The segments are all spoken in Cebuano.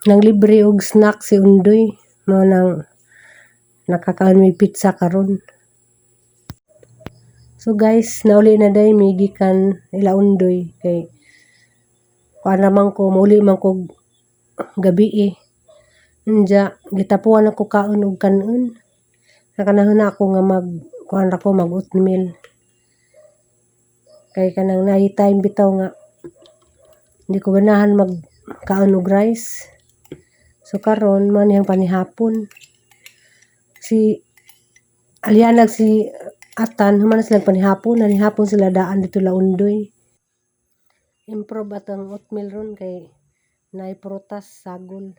Nang libre og snack si Undoy. Mao nang nakakaon mi pizza karon. So guys, nauli na day mi gikan ila Undoy kay kuan ra man ko, mauli man kog gabi eh. Unya gitapuan ako kaon og kanon. Nakanahon na ako nga mag kuan ra ko, mag oatmeal. Kay kanang naay time bitaw nga hindi ko ganahan mag kaon og rice. So karon mao niyang panihapon. Si Alianag si Atan human na sila panihapon, nanihapon sila daan dito la Undoy. Improve atong oatmeal ron kay naay prutas, sagol.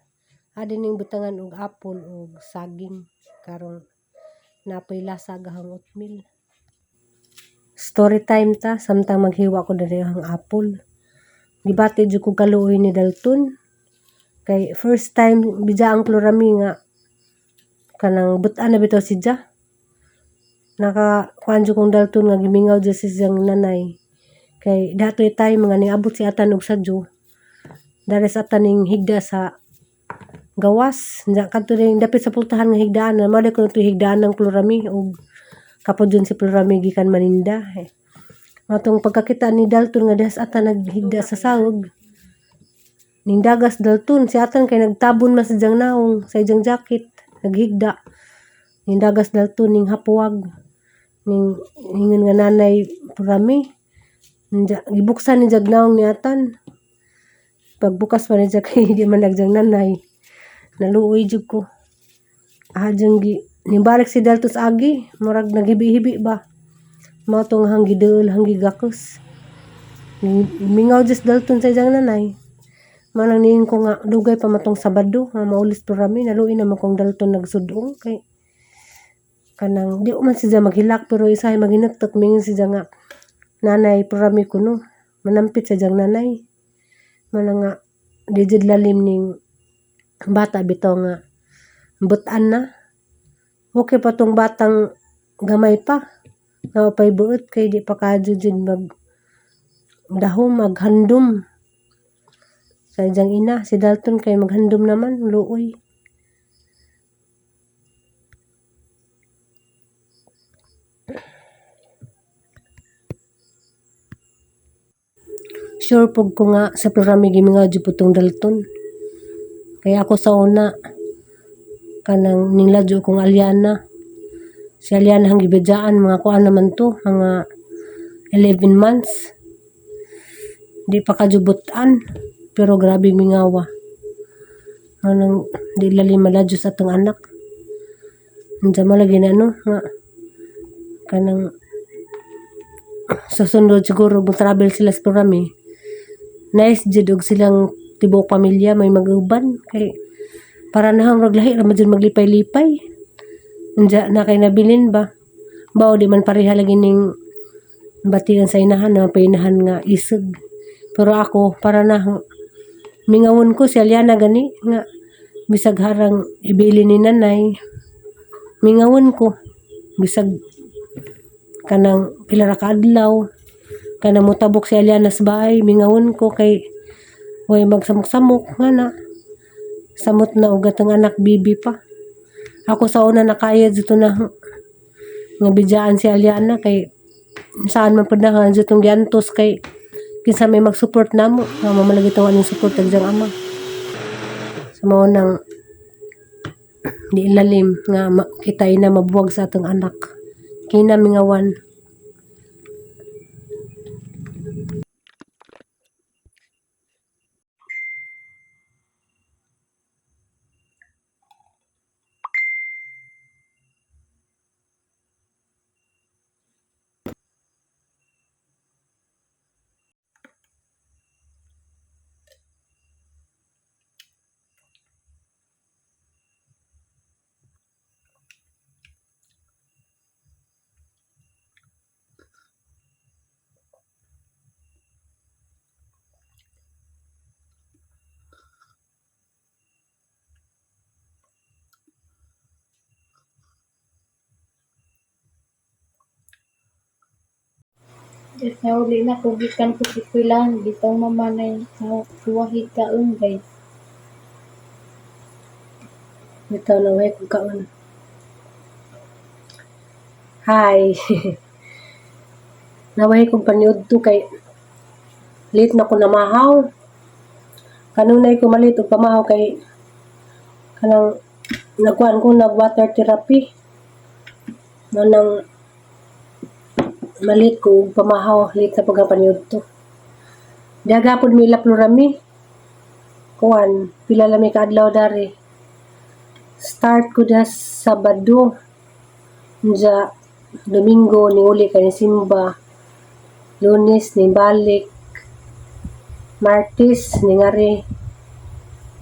Adi ning butangan og apple og saging karon napoy lasa gahong oatmeal. Story time ta samtang maghiwa ko diri ang apple. Gibati jud ko kaluoy ni Dalton. Kay first time bidya ang Plurami nga kanang butan na bitaw si Ja. Naka kuan jud kong Dalton nga gimingaw jud si siyang nanay. Kay datoy time nga niabot si Atan og sadyo. Dara sa Atan ning higda sa gawas. Nya kadto ning dapit sa pultahan nga higdaan na mao ko to higdaan ng Plurami og kapod jud si Plurami gikan Maninda. Eh. Matong pagkakita ni Dalton nga dihas Atan naghigda sa sawag. Ning dagas Dalton si Atan kay nagtabon man sa iyang naong sa iyang jacket naghigda. Ning dagas Dalton ning hapuwag ning ingon nga nanay Plurami. Gibuksan ni jag naong ni Atan. Pagbukas pa ni jag kay di man nagjang nanay. Naluoy jud ko. Ah, jung gi nimbalik si Dalton sa agi, murag naghibi-hibi ba. Mao tong hanggi deul hanggi gakos. Mingaw jud Dalton sa iyang nanay. Mao nang niingon ko nga dugay pa man tong Sabado nga maulis Plurami, naluoy naman kong Dalton nagsudong kay kanang di man siya maghilak pero isahay maghinuktok mingon siya nga nanay Plurami kuno manampit sa iyang nanay. Mao na nga di jud lalim ning bata bitaw nga butan na. Okay pa tong batang gamay pa. Nga pay buot kay di pa kadyo jud mag dahom maghandom sa iyang ina. Si Dalton kay maghandom naman, luoy. Sure pug ko nga sa Plurami gimingaw jud pud tong Dalton. Kaya ako sa una kanang ningladyo kong Aliana. Si Aliana hang gibidyaan mga kuan naman to, mga 11 months. Di pa kajubutan pero grabe mingawa. Anong di lalim maladyo sa atong anak. Unsa man lagi na no nga kanang sa sunod siguro mo travel sila sa Plurami. Nice jud og silang tibuok pamilya may mag-uban kay para na murag lahi ra man jud maglipay-lipay. Unja na kay nabilin ba. Bao di man pareha lagi ning batian sa inahan na painahan nga isog. Pero ako para na mingawon ko si Aliana gani nga bisag harang ibili ni nanay. Mingawon ko bisag kanang pila ra ka adlaw kanang motabok si Aliana sa bahay, mingawon ko kay way magsamok-samok nga na samot na og atong anak bibi pa. Ako sa una nakaya dito na nga bidyaan si Aliana kay saan man pud na ditong giantos kay kinsa may mag-support namo nga mamalagi tawa ning support ag diyang ama. So mao nang di ilalim nga kita ina mabuwag sa atong anak. Kina mingawan. Guys, nauli na ko gikan sa eskwelahan bitaw mamanay na duwahig kaon guys. Bitaw na way kong kaon. Hi. Naway kong paniudto kay late na ko namahaw. Kanunay ko malit og pamahaw kay kanang nagkuan ko, nag water therapy. Mao nang malit ko og pamahaw, late na pud paniudto. Diha gapon mi Plurami. Kuan, pila lang mi kaadlaw dari. Start ko diha Sabado. Unja Domingo niuli kay simba. Lunes nibalik. Martes ningari.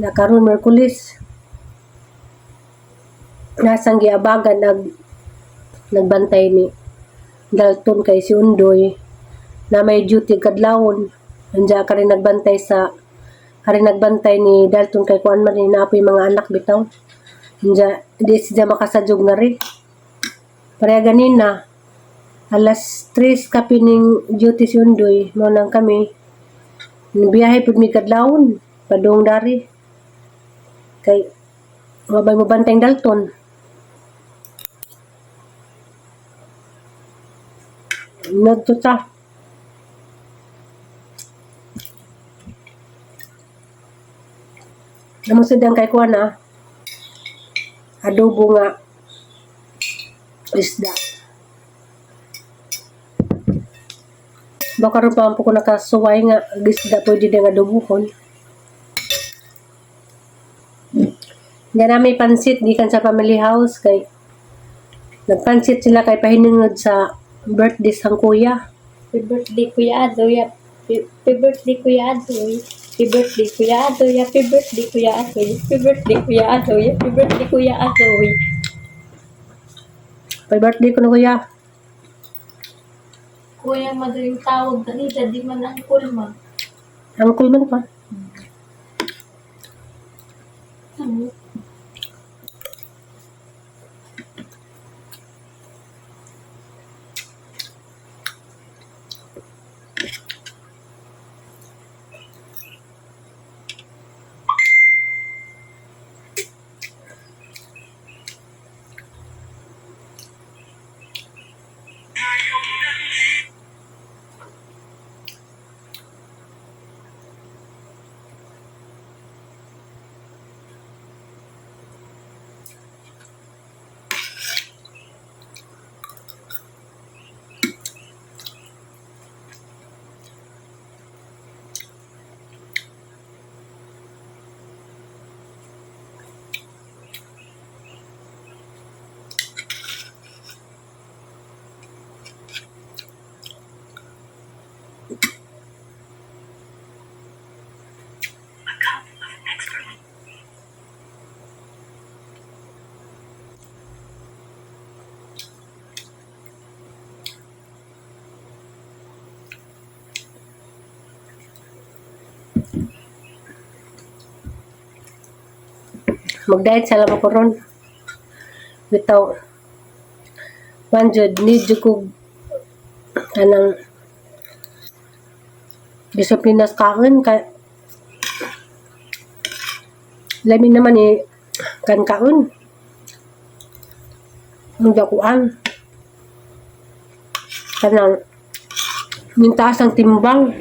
Na karon Miyerkules. Nasang giabagan nagbantay ni Dalton kay si Undoy na may duty kadlawon. Anja ka rin nagbantay sa kari nagbantay ni Dalton kay kuan man ni naapoy mga anak bitaw. Anja di siya makasadyog nga ri. Pareha ganina alas 3 kapining duty si Undoy, mao nang kami biyahe pud mi kadlawon padung dari kay mabay mo bantay Dalton. Nagto ta. Namo sad kay kuan ah. Adobo nga isda. Baka ron pa po ko nakasuway nga isda pwede din adobohon. Nga na may pansit gikan sa family house kay nagpansit sila kay pahinungod sa birthday sang kuya. Happy birthday, Kuya Adoy. Happy birthday, Kuya Adoy. Happy birthday, Kuya Adoy. Happy birthday, Kuya Adoy. Happy birthday, Kuya Adoy. Happy birthday, Kuya Adoy. Happy birthday ko na kuya. Kuya, madaling tawag kanila. Di man uncle man. Uncle man pa. Ano? Mag-diet sa lang ko ron. Bitaw. One jud need jud ko anang disiplina sa kaon kay lami naman eh kan kaon. Ang dakuan. Kanang mintaas ang timbang.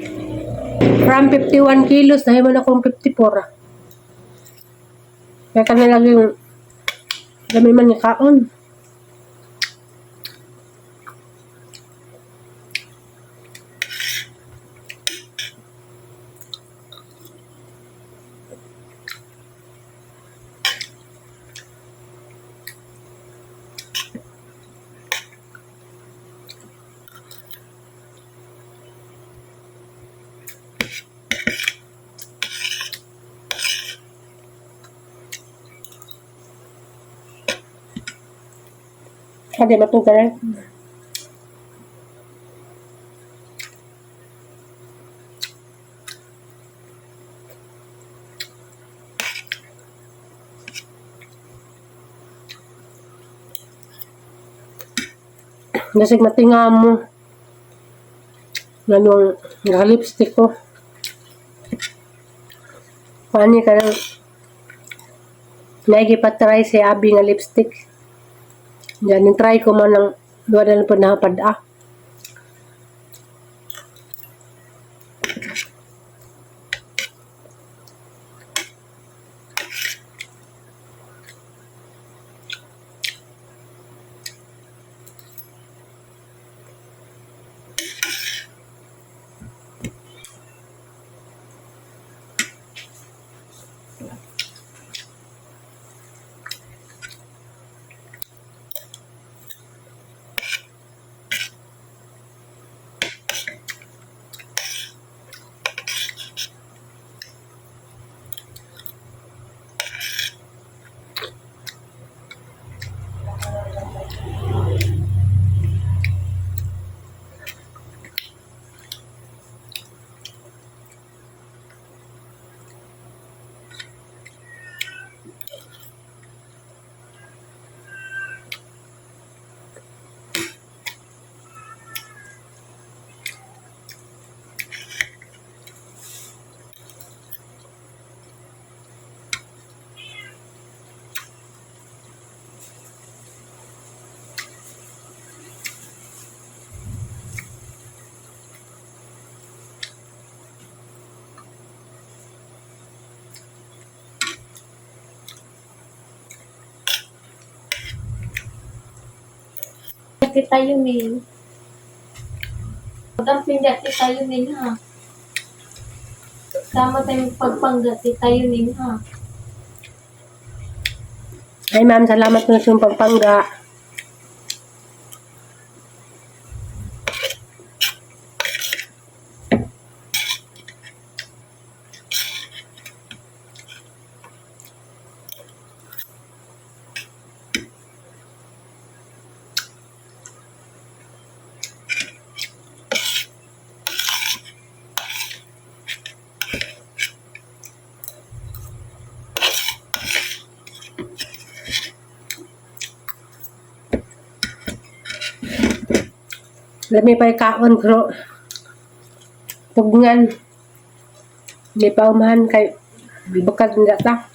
From 51 kilos, nahimo na akong 54. Kaya kami lagi lami man ni kaon. Kaya matungkol eh. Nasig matinga mo. Ganong naka-lipstick ko. Paani ka lang. Naigi pa try si Abby nga lipstick. Yan, try ko man ng wala na po na ah. Dati tayo, May. Damping dati tayo, May, ha? Tama tayong pagpanggati tayo, May, ha? Ay ma'am, salamat po sa iyong pagpangga. Lami pa kaon pero pugngan. Di pa umahan kay bukad nga ta.